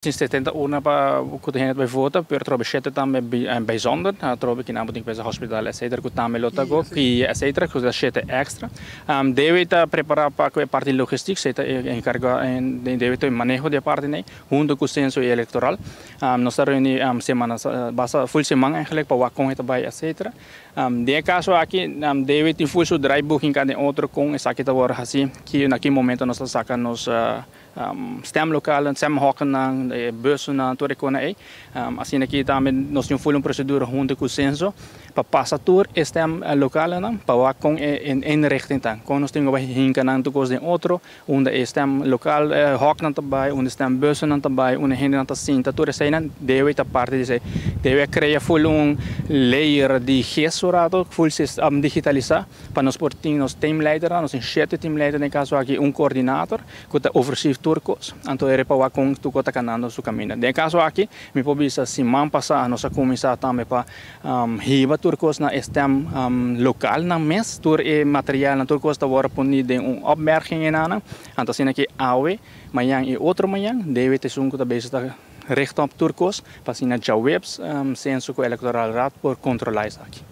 Tin 70 urna pa ku hende ta bai vota, pero trobe shete tambe bijzonder, trobe kinan bo tin ku bisa hospital etcetera ku tambe lo ta go, kia etcetera, ku ta shete extra. Debe ta prepara pa ku e parti logistiek, esei ta e enkarga debe ta e maneho di e parti nei, hunto ku censo i electoral. Nos ta reuni semana basta ful siman eigenlijk pa wak kon e ta bai etcetera. Den e kaso aki debe tin ful su draaiboek hinka den otro kon esaki ta wòrdu hasi, ki na ki momento nos ta saka nos Stemlokalen, stemhokkennan, e bussen, tur e kosnan ei. Asina ki tambe nos tin full un procedura hunto ku Censo pa pasa tur e stemlokalennan pa wak kon e inrichting ta. Kon nos tin ku bai hinka nan tur kos den otro, unda e stemlokal hoknan ta bai, unda e stembussennan ta bai, unda e hendenan ta sinta, tur eseinan debe ta parti di esei. Debe a krea full un layer di gis un rato, full digitalisa pa nos por tin nos teamleidernan, nos tin shete teamleider den e kaso aki, un coördinator. Ku ta ofresí tur kos, anto e repa kon tur kos ta kanando su kaminda. Den e kaso aki, mi por bisa siman pasá nos a kuminsá tambe pa hiba tur kos na e stèm lokalnan mes. Tur e materialnan, tur kos ta wòrdu poní den un opmerking enanan. Anto asina ki awe, mañan i otro mañan debe ta esun ku ta bezig ta richt op tur kos pa asina djaweps Senso ku Electoral Raad por kontrolá esaki.